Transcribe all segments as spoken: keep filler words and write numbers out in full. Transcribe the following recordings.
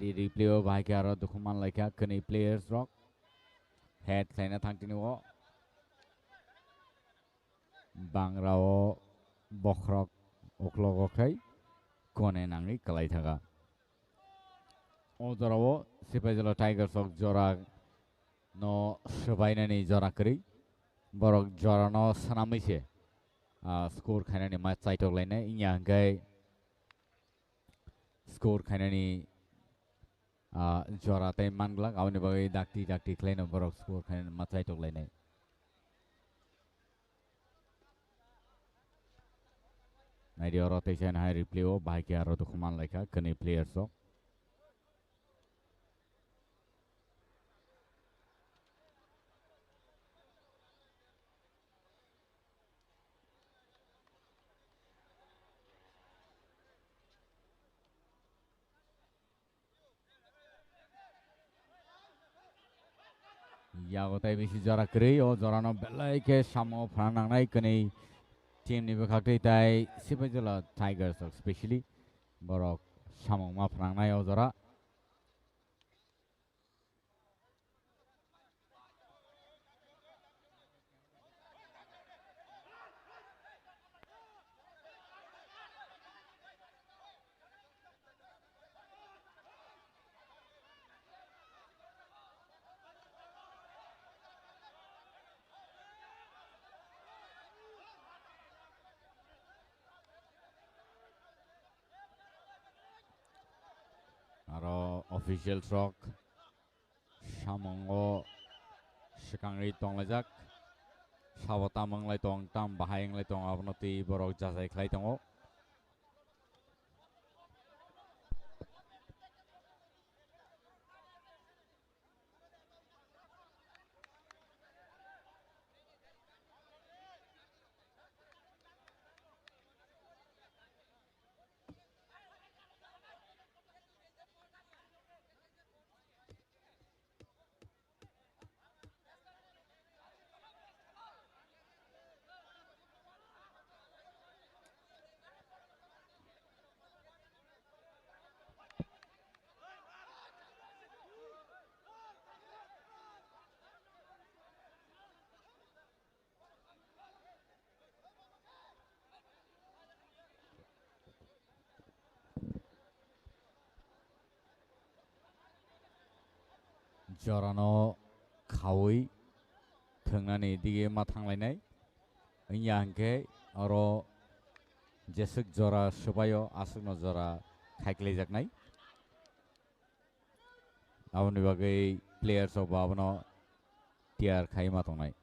Di replay o bahai khe aro dukhu manlaikha kwnwi players rok. Head khlaina thangtini o. Bangra o bokhorok uklogo khai kone nangwi kwlai thaka. O jora o Sipaijala Tigers rok jora no swbainani jora kwrwi. Borok jora no swnamwi se, ah, score khainani ma chaitok lainai. Wngya hwnkhe score khainani, ah, jora tei manglak, aboni bagwi dakti dakti khlaino borok score khainani ma chaitok lainai. Naidi oro teisa hai replay o bahai khe aro dukhu manlaikha kwnwi players rok. Yago tei bisi jora kwrwi, o jorano belai khe samung phrang nangnai kwnwi team ni bwkhak twi tai Sipaijala Tigers rok specially borok samung ma phrangnai o jora. Aro officials rok samungo swkangwi tonglaijak. Sabo tamo wnglai tong, tam bahai wnglai tong, abono twi borok jajai khlai tongo. Jorano khaui thwngnani dige ma thanglainai. Wngya hwnkhe oro jeswk jora swbaio, aswkno jora khaiklaijaknai. Aboni bagwi players rok bo abono tiyar khai ma tongnai.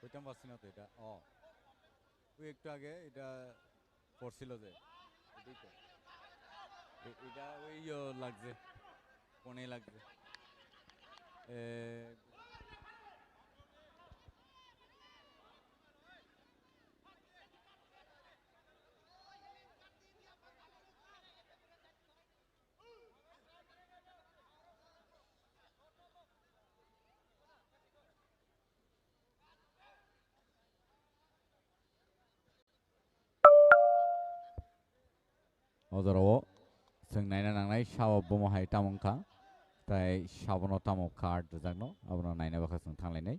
Koitam basina to eta? Oh. Oi ektu age eta porsil je. Etai to. E-, eta oi yo lagje. Kone lagje. Eh, O jorao chwng naina nangnai, sabo bomo hai tamo wngkha, tei sabono tamo card rwjakno, abono naina bagwi chwng thanglainai.